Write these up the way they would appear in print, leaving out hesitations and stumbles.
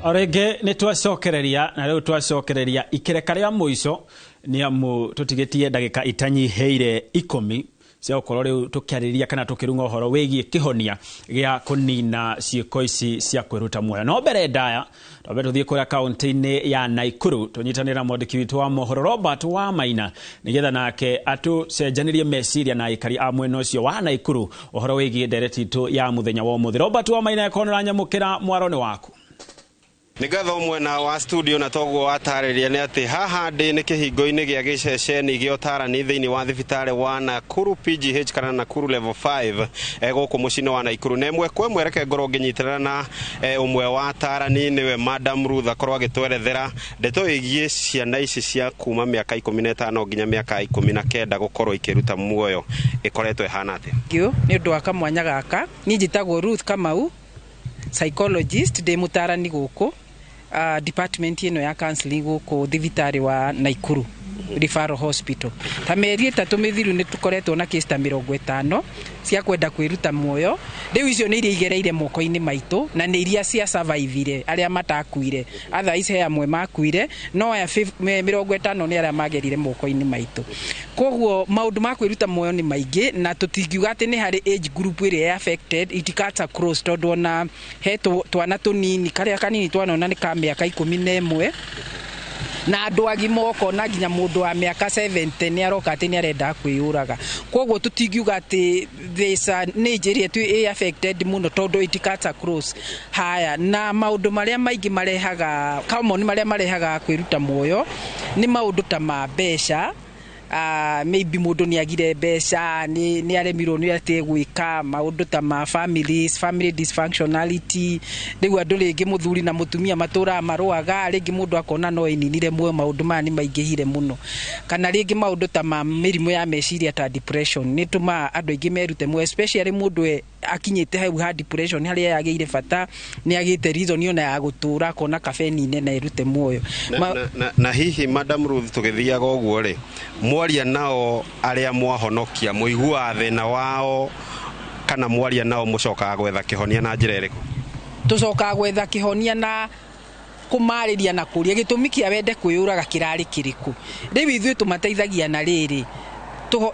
O rĩngĩ nĩ twacokereria, na rĩu twacokereria ikereka rĩa mũico, nĩ amu tũtigĩtie ndagĩka itanyihĩire 10 cia gũkorwo rĩu tũkĩarĩrĩria kana tũkĩrung'a ũhoro wĩgiĩ kĩhonia gĩa kũnina ciĩko ici cia kwĩruta muoyo. No mbere ndaya, twambe tũthiĩ kũrĩa kaũntĩ-inĩ ya Naikuru, tũnyitanĩre na mwandĩki witũ wa mohoro Robert wa Maina, nĩgetha nake atũcenjanĩrie meciria na aikari a mwena ũcio wa Naikuru ũhoro wĩgiĩ ndereti itũ ya mũthenya wa ũmũthĩ. Robert wa Maina, ĩkorwo nĩũranyamũkĩra, mwaro nĩ waku. Nĩ ngatho mwena wa studio, na toguo watarĩria nĩ atĩ haha ndĩ nĩ kĩhingo-inĩ gĩa gĩceceni gĩa ũtarani thĩinĩ wa thibitarĩ wa Nakuru PGH kana Nakuru level 5 gũkũ mũciĩ-inĩ wa Nakuru. Na ĩmwe kwa ĩmwe reke ngorwo ngĩnyitĩrĩra na ũmwe wa atarani, nĩwe Madam Ruth, akorwo agĩtwerethera ndeto ĩgiĩ ciana ici cia kuma mĩaka 15 nginya mĩaka 19 gũkorwo ikĩruta muoyo ĩkoretwo ĩhana atĩa. Thank nĩ ũndũ wa kamwanya gaka. Niĩ njĩtagwo Ruth Kamau, psychologist, ndĩ mũtarani gũkũ department ĩno ya counseling gũkũ thibitarĩ wa Naikuru Referral Hospital. Ta mĩeri 3 mĩthiru nĩ tũkoretwo na case ta 50 cia kwenda kwĩruta muoyo. Rĩu icio nĩ iria igereire moko-inĩ maitũ na nĩ iria cia survivire, arĩa matakuire. Otherwise he amwe makuire, no aya 50 nĩ arĩa magerire moko-inĩ maitũ. Koguo maũndũ ma kwĩruta muoyo nĩ maingĩ, na tũtingiuga atĩ nĩ harĩ age group ĩrĩa affected. It cuts across, tondũ ona he twana tũnini, karĩa kanini twanona nĩ ka mĩaka 11, na andũ agima ũkona nginya mũndũ wa mĩaka 70 nĩ aroka atĩ nĩ arenda kwĩyũraga. Koguo tũtingiuga atĩ there's an age ĩrĩa ĩ affected mũno, tondũ it cuts across. Haya, na maũndũ marĩa maingĩ marehaga common, marĩa marehaga kwĩruta muoyo nĩ maũndũ ta ma mbeca. Maybe mũndũ nĩ agire mbeca, nĩ aremirwo nĩ atĩ gwĩka maũndũ ta ma families, family dysfunctionality. Rĩu andũ rĩngĩ mũthuri na mũtumia matũraga marũaga, rĩngĩ mũndũ akona no ĩninire muoyo. Maũndũ maya nĩ maingĩhire mũno. Kana rĩngĩ maũndũ ta ma mĩrimũ ya meciria ta depression nĩ tũmaga andũ aingĩ merute muoyo, especially mũndũ akinyĩte hau ha depression harĩa yagĩire bata nĩ agĩte reason ona ya gũtũra, akona kabe nine na erute muoyo. Na hihi Madam Ruth, tũgĩthiaga ũguo rĩ, mwaria nao arĩa mwahonokia, mũiguaga thĩna wao kana mwaria nao mũcokaga gwetha kĩhonia na njĩra ĩrĩkũ? Tũcokaga gwetha kĩhonia na kũmarĩria na kũria gĩtũmi kĩa wende kwĩyũraga kĩrarĩ kĩrĩkũ. Rĩu ithuĩ tũmateithagia na rĩrĩ,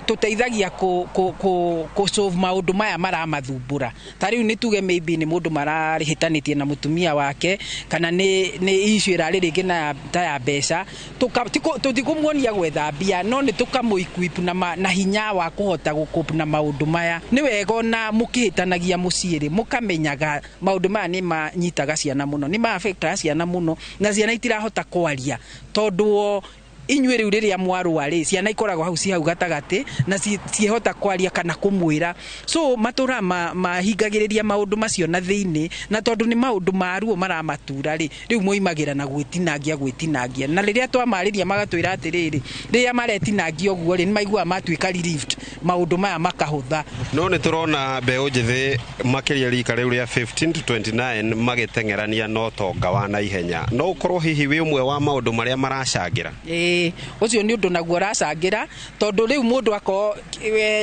tũteithagia kũ solve maũndũ maya maramathumbũra. Ta rĩu nĩ tuge maybe nĩ mũndũ mararĩhĩtanĩtie na mũtumia wake, kana nĩ issue ĩrarĩ rĩngĩ na ta ya mbeca. Tũtikũmuonia gwetha mbia, no nĩ tũkamũ-equip na hinya wa kũhota gũcope na maũndũ maya. Nĩ wega ona mũkĩhĩtanagia mũciĩ rĩ, mũkamenyaga maũndũ maya nĩ manyitaga ciana mũno, nĩ ma affectaga ciana mũno, na ciana itirahota kwaria tondũ o inyuĩ rĩu rĩrĩa mwarũa rĩ, ciana ikoragwo hau ci hau gatagatĩ na ciĩhota kwaria kana kũmwĩra. So matũra mahingagĩrĩria maũndũ macio na thĩinĩ, na tondũ nĩ maũndũ ma ruo maramatura rĩ, rĩu moimagĩra na gwĩtinangia, gwĩtinangia. Na rĩrĩa twamarĩria magatwĩra atĩrĩrĩ, rĩrĩa maretinangia ũguo rĩ, nĩ maiguaga matuĩka relieved, maũndũ maya makahũtha. No nĩ tũrona mbeũ njĩthĩ makĩria rika rĩu rĩa 15 to 29 magĩteng'erania na ũtonga wa naihenya. No ũkorwo hihi wĩ ũmwe wa maũndũ marĩa maracangĩra? Ĩĩ, ũcio nĩ ũndũ naguo ũracangĩra, tondũ rĩu mũndũ akorwo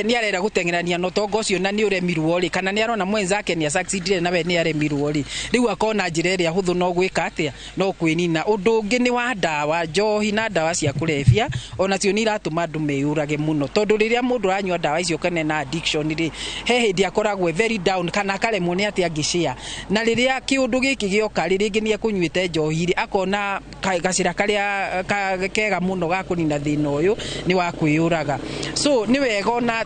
nĩ arenda gũteng'erania na ũtonga ũcio na nĩ ũremirwo rĩ, kana nĩ arona mwenzake nĩ asucceedire na we nĩ aremirwo rĩ, rĩu akona njĩra ĩrĩa hũthũ no gwĩka atĩa, no kwĩnina. Ũndũ ũngĩ nĩ wa ndawa, njohi na ndawa cia kũrebia, onacio nĩ iratũma andũ meyũrage mũno, tondũ rĩrĩa mũndũ aranyua ndawa icio kana na addiction rĩ, he hĩndĩ akoragwo e very down kana akaremwo nĩ atĩa angĩshare. Na rĩrĩa kĩũndũ gĩkĩ gĩoka rĩ, rĩngĩ nĩ ekũnyuĩte njohi rĩ, akona gacĩra karĩa kega mũno ga kũnina thĩna ũyũ nĩ wa kwĩyũraga. So nĩ wega ona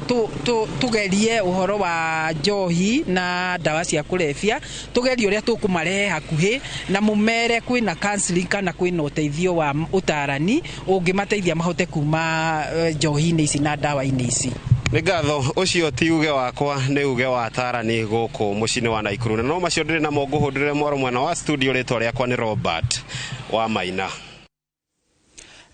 tũgerie ũhoro wa njohi na ndawa cia kũrebia, tũgerie ũrĩa tũkũmarehe hakuhĩ na mũmere kwĩna counseling kana kwĩna ũteithio wa ũtarani ũngĩmateithia mahote kuma njohi-inĩ ici na ndawa-inĩ ici. Nĩ ngatho. Ũcio ti uge wakwa, nĩ uge wa atarani gũkũ mũciĩ-inĩ wa Naikuru. Na no macio ndĩrĩ namo, ngũhũndĩre mwaro mwena wa studio. Rĩtwa rĩakwa nĩ Robert wa Maina.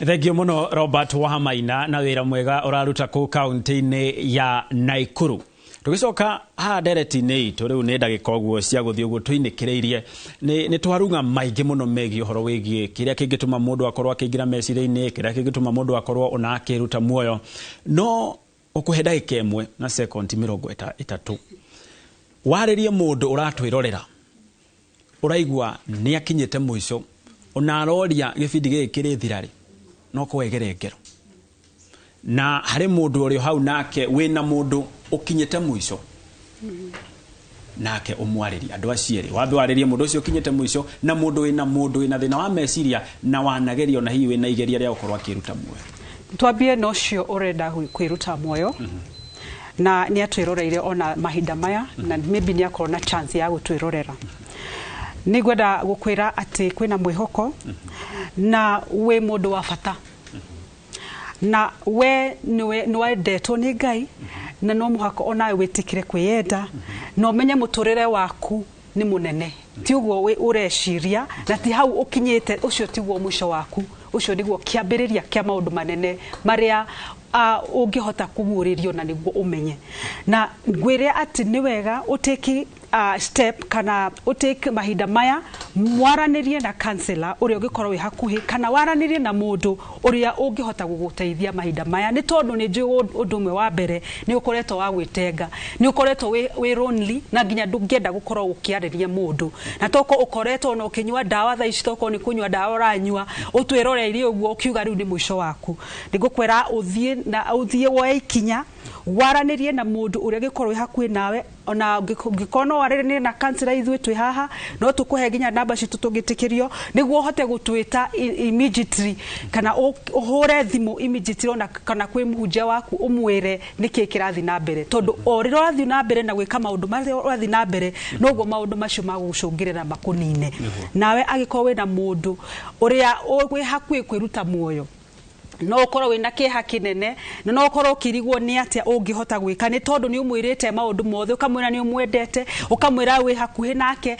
Thengio mũno Robert wa Maina na wĩra mwega ũraruta kũu kaunti-inĩ ya Naikuru. Tũgĩcoka haha ndereti-inĩ itũ, rĩu nĩ ndagĩka ũguo cia gũthiĩ ũguo tũinĩkĩrĩirie, nĩ twarunga maingĩ mũno megiĩ ũhoro wĩgiĩ kĩrĩa kĩngĩtũma mũndũ akorwo akĩingĩra meciria-inĩ, kĩrĩa kĩngĩtũma mũndũ akorwo ona akĩruta muoyo. No ũkũhe ndagĩka 1 na sekondi 30 warĩrie mũndũ ũratwĩrorera. Ũraigua nĩ akinyĩte mũico, ona aroria gĩbindi gĩkĩ kĩrĩthira rĩ, no kwegere ngero. Na harĩ mũndũ ũrĩ hau nake wĩna mũndũ ũkinyĩte mũico, nake ũmwarĩrie. Andũ acio erĩ, wambe warĩrie mũndũ ũcio ũkinyĩte mũico na mũndũ wĩna thĩna wa meciria na wanageria ona hihi wĩna igeria rĩa gũkorwo akĩruta muoyo. Twambie na ũcio ũrenda kwĩruta muoyo, na nĩ atwĩroreire ona mahinda maya, na maybe nĩ akorwo na chance ya gũtwĩrorera. Nĩ ngwenda gũkwĩra atĩ kwĩna mwĩhoko na wĩ mũndũ wa bata, na we nĩ wendetwo nĩ Ngai, na no mũhaka onawe wĩtĩkĩre kwĩyenda, na ũmenye mũtũrĩre waku nĩ mũnene. Ti ũguo ũreciria, na ti hau ũkinyĩte, ũcio tiguo mũico waku, ũcio nĩguo kĩambĩrĩria kĩa maũndũ manene marĩa ũngĩhota kũguũrĩrio na nĩguo ũmenye. Na ngwĩre atĩ nĩ wega ũtake step kana ũtake mahinda maya mwaranĩrie na counselor ũrĩa ũngĩkorwo wĩ hakuhĩ, kana waranĩrie na mũndũ ũrĩa ũngĩhota gũgũteithia mahinda maya, nĩ tondũ nĩ njũĩ ũndũ ũmwe wa mbere nĩ ũkoretwo wa gwĩtenga, nĩ ũkoretwo wĩ lonely, na nginya ndũngĩenda gũkorwo ũkĩarĩria mũndũ, na toko ũkoretwo na ũkĩnyua ndawa thaa ici, toko nĩ kũnyua ndawa ũranyua, ũtwĩroreirie ũguo ũkiuga rĩu nĩ mũico waku. Nĩngũkwĩra ũthiĩ na ũthiĩ woe ikinya, waranĩrie na mũndũ ũrĩa ũngĩkorwo wĩ hakuhĩ nawe, ona ũngĩkorwo no warĩrĩrie na counselor ithuĩ twĩ haha, no tũkũhe nginya namba citũ tũngĩtĩkĩrio, nĩguo ũhote gũtwĩta immediately, kana ũhũre thimũ immediately, ona kana kwĩ mũhunjia waku ũmwĩre nĩkĩĩ kĩrathiĩ na mbere, tondũ o rĩrĩa ũrathiĩ na mbere na gwĩka maũndũ marĩa ũrathiĩ na mbere, noguo maũndũ macio magũgũcũngĩrĩra makũnine. Nawe angĩkorwo wĩna mũndũ ũrĩa wĩ hakuhĩ kwĩruta muoyo, no ũkorwo wĩna kĩeha kĩnene, na no ũkorwo ũkĩrigwo nĩ atĩa ũngĩhota gwĩka, nĩ tondũ nĩ ũmwĩrĩte maũndũ mothe, ũkamwĩra nĩ ũmwendete, ũkamwĩra wĩ hakuhĩ nake,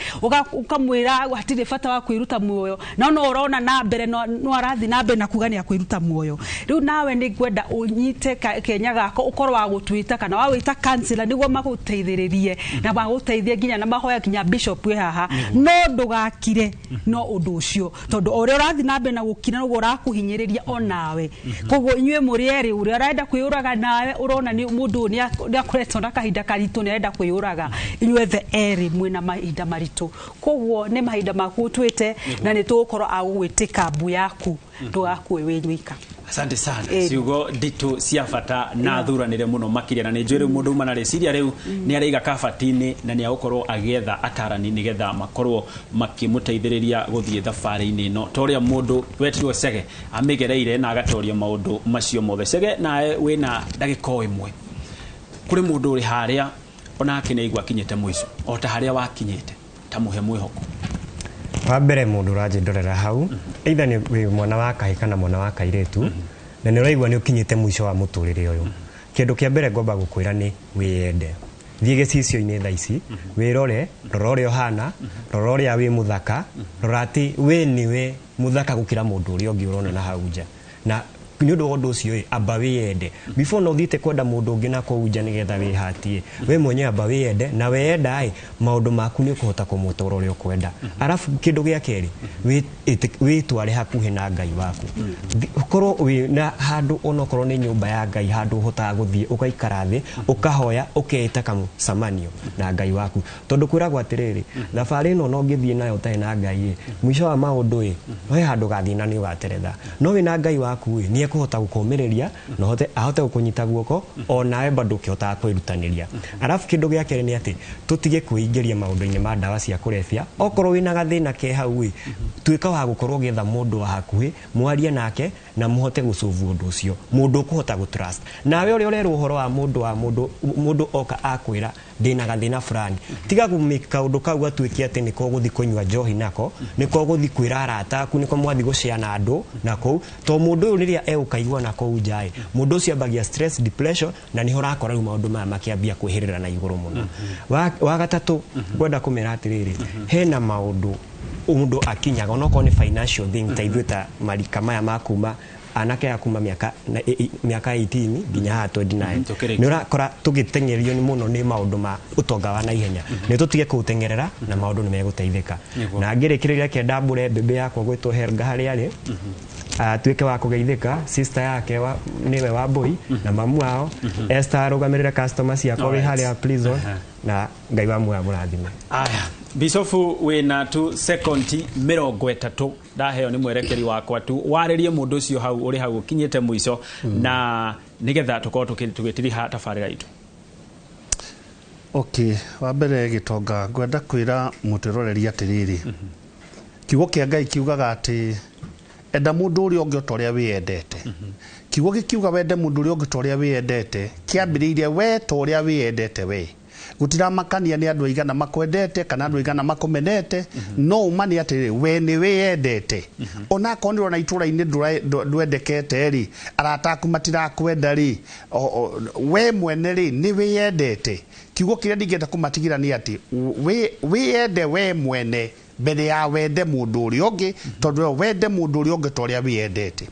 ũkamwĩra hatirĩ bata wa kwĩruta muoyo, no no ũrona na mbere no arathiĩ na mbere na kuga nĩ akwĩruta muoyo. Rĩu nawe nĩ ngwenda ũnyite kenya gako, ũkorwo wa gũtwĩta kana wa gwĩta counselor nĩguo magũteithĩrĩrie na magũteithie nginya na mahoya nginya bishop wĩ haha, no ndũgakire no ũndũ ũcio, tondũ o ũrĩa ũrathiĩ na mbere na gũkira noguo ũrakũhinyĩrĩria onawe. Koguo inyuĩ mũrĩ erĩ, ũrĩa ũrenda kwĩyũraga nawe ũrona nĩ mũndũ nĩ akoretwo na kahinda karitũ nĩ arenda kwĩyũraga, inyuothe erĩ mwĩna mahinda maritũ. Koguo nĩ mahinda maku ũtuĩte, na nĩ tũgũkorwo a gũgwĩtĩka mbu yaku, ndũgakue wĩ wika. Asante sana. Ciugo nditũ cia bata na thuranire mũno makĩria, na nĩ njũĩ rĩu mũndũ uma na rĩciria rĩu nĩ araiga kabati-inĩ na nĩ agũkorwo agĩetha atarani nĩgetha makorwo makĩmũteithĩrĩria gũthiĩ thabarĩ-inĩ ĩno, ta ũrĩa mũndũ wetirwo Chege amĩgereire na agatoria maũndũ macio mothe. Chege, nawe wĩna ndagĩka o ĩmwe, kũrĩ mũndũ ũrĩ harĩa onake nĩ aigua akinyĩte mũico o ta harĩa wakinyĩte, ta mũhe mwĩhoko. Wa mbere mũndũ ũranjĩndorera hau, either nĩ wĩ mwana wa kahĩ kana mwana wa kairĩtu, na nĩ ũraigua nĩ ũkinyĩte mũico wa mũtũrĩre ũyũ, kĩndũ kĩa mbere ngomba gũkwĩra nĩ wĩyende. Thiĩ gĩcicio-inĩ thaa ici, wĩrore, rora ũrĩa ũhana, rora ũrĩa wĩ mũthaka, rora atĩ we nĩwe mũthaka gũkĩra mũndũ ũrĩa ũngĩ ũrona na hau nja. Na nĩ ũndũ wa ũndũ ũcio ĩ, amba wĩyende before no ũthiĩte kwenda mũndũ ũngĩ na kũu nja nĩgetha wĩhatie. We mwenyewe amba wĩyende, na weyenda ĩ, maũndũ maku nĩ ũkũhota kũmũtũra ũrĩa ũkwenda. Arabu kĩndũ gĩa kerĩ, wĩtware hakuhĩ na Ngai waku. Ũkorwo wĩ na handũ onokorwo nĩ nyũmba ya Ngai, handũ ũhotaga gũthiĩ ũgaikara thĩ, ũkahoya, ũkeĩta kamũcemanio na Ngai waku. Tondũ kwĩragwo atĩrĩrĩ, thabarĩ ĩno no ũngĩthiĩ nayo ũtarĩ na Ngai ĩ, mũico wa maũndũ ĩ, he handũ ũgathiĩ na nĩ ũgateretha. No wĩna Ngai waku ĩ, nĩ ekũhota gũkũmĩrĩria na ahote gũkũnyita guoko, o nawe bado ũkĩhotaga kwĩrutanĩria. Arabu kĩndũ gĩa kerĩ nĩ atĩ tũtige kwĩingĩria maũndũ-inĩ ma ndawa cia kũrebia. Okorwo wĩna gathĩna ke hau ĩ, tuĩka wa gũkorwo ũgĩetha mũndũ wa hakuhĩ, mwarie nake na mũhote gũsolve ũndũ ũcio, mũndũ ũkũhota gũ-trust. Nawe ũrĩa ũrerwo ũhoro wa mũndũ wa mũndũ, mũndũ oka akwĩra ndĩna gathĩna fulani, tiga gũmĩka kaũndũ kau gatuĩke atĩ nĩko ũgũthiĩ kũnyua njohi nako, nĩko ũgũthiĩ kwĩra arata aku, nĩko mwathiĩ gũshare na andũ na kũu, to mũndũ ũyũ rĩrĩa egũkaigua na kũu nja ĩ, mũndũ ũcio ambagia stress, depression, na nĩho ũrakora rĩu maũndũ maya makĩambia kwĩhĩrĩra na igũrũ mũno. Wa gatatũ ngwenda kũmera atĩrĩrĩ, hena maũndũ mũndũ akinyaga onokorwo nĩ financial thing, ta ithuĩ ta marika maya ma kuma anake a kuma mĩaka 18 nginya haha 29. Tũkĩrĩkia. Nĩ ũrakora tũgĩteng'erio nĩ mũno nĩ maũndũ ma ũtonga wa naihenya, nĩ tũtige kũũteng'erera na maũndũ nĩ megũteithĩka. Na ngĩrĩkĩrĩria, reke ndambũre mbembe yakwa gwĩtwo Helga harĩa arĩ. Atuĩke wa kũgeithĩka sister yake wa, nĩwe Wambui na mamu wao Esther arũgamĩrĩre customer ciakwa wĩ harĩa prison na Ngai wa muoyo amũrathime. Aya, bicobu wĩna tu sekondi 30 ndaheo nĩ mwerekeri wakwa tu warĩrie mũndũ ũcio hau ũrĩ hau ũkinyĩte mũico na nĩgetha tũkorwo tũgĩtiriha tabarĩra itũ. Okay, wa mbere Gĩtonga, ngwenda kwĩra mũtwĩroreri atĩrĩrĩ, kiugo kĩa Ngai kiugaga atĩ enda mũndũ ũrĩa ũngĩ o ta ũrĩa wĩyendete. Kiugo gĩkiuga wende mũndũ ũrĩa ũngĩ ta ũrĩa wĩyendete, kĩambĩrĩirie we ta ũrĩa wĩyendete we. Gũtiramakania nĩ andũ aigana makwendete kana andũ aigana makũmenete, no ũma nĩ atĩrĩrĩ, we nĩ wĩyendete. Onakorwo nĩ ũrona itũra-inĩ ndwendekete rĩ, arata aku matirakwenda rĩ, we mwene rĩ nĩ wĩyendete. Kiugo kĩrĩa ndingĩenda kũmatigĩra nĩ atĩ wĩyende we mwene mbere ya wende mũndũ ũrĩa ũngĩ, tondũ we wende mũndũ ũrĩa ũngĩ ta ũrĩa wĩyendete.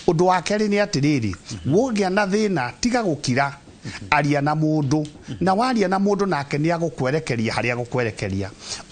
Ũndũ wa kerĩ nĩ atĩrĩrĩ, wogĩa na thĩna tiga gũkira, aria na mũndũ, na waria na mũndũ nake nĩ agũkwerekeria harĩa agũkwerekeria.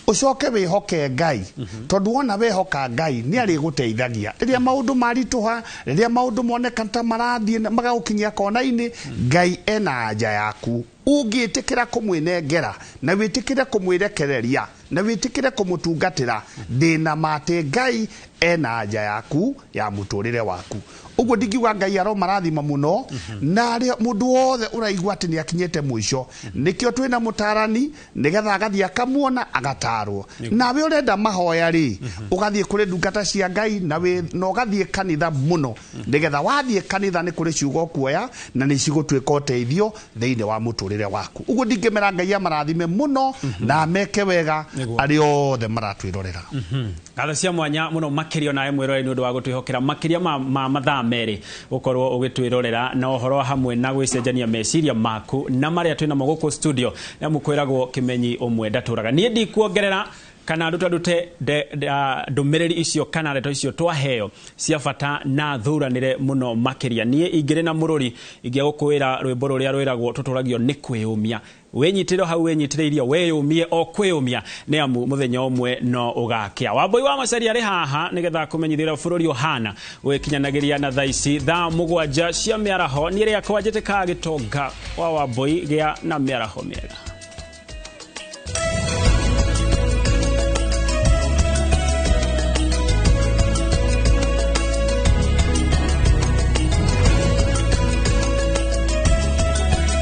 Ũcoke wĩhoke Ngai, tondũ wona wehoka Ngai nĩ arĩgũteithagia rĩrĩa maũndũ maritũha, rĩrĩa maũndũ moneka ta marathiĩ magagũkinyia kona-inĩ, Ngai ena anja yaku. Ũngĩtĩkĩra kũmwĩnengera na wĩtĩkĩre kũmwĩrekereria na wĩtĩkĩre kũmũtungatĩra, ndĩna ma atĩ Ngai ena anja yaku ya mũtũrĩre waku. Ũguo ndingiuga Ngai aromarathima mũno, na arĩa mũndũ wothe ũraigua atĩ nĩ akinyĩte mũico, nĩkĩo twĩna mũtarani nĩgetha agathiĩ akamuona agatarwo. Nawe ũrenda mahoya rĩ, ũgathiĩ kũrĩ ndungata cia Ngai na ũgathiĩ kanitha mũno, nĩgetha wathiĩ kanitha nĩ kũrĩ ciugo ũkuoya na nĩ cigũtuĩka ũteithio thĩinĩ wa mũtũrĩre waku. Ũguo ndingĩmera Ngai amarathime mũno na ameke wega arĩa othe maratwĩrorera. Ngatho cia mwanya mũno makĩria onawe mwĩroreri nĩ ũndũ wa gũtwĩhokera makĩria ma mathaa merĩ gũkorwo ũgĩtwĩrorera na ũhoro hamwe na gwĩcenjania meciria maku na marĩa twĩnamo gũkũ studio, nĩ amu kwĩragwo kĩmenyi ũmwe ndatũraga. Niĩ ndikuongerera kana ndutandute ndũmĩrĩri icio kana ndeto icio twaheo cia bata na thuranĩre mũno makĩria. Niĩ ingĩrĩ na mũrũri ingĩagũkwĩra rwĩmbo rũrĩa rwĩragwo tũtũragio nĩ kwĩyũmia. Wĩnyitĩrĩre hau wĩnyitĩrĩirie, wĩyũmie o kwĩyũmia, nĩ amu mũthenya ũmwe no ũgakĩa. Wambui wa Macharia arĩ haha nĩgetha kũmenyithia ũrĩa bũrũri ũhana gwĩkinyanagĩria na thaa ici thaa 7 cia mĩaraho. Niĩ rĩakwa njĩtĩkaga Gĩtonga wa Wambui, gĩa na mĩaraho mĩega.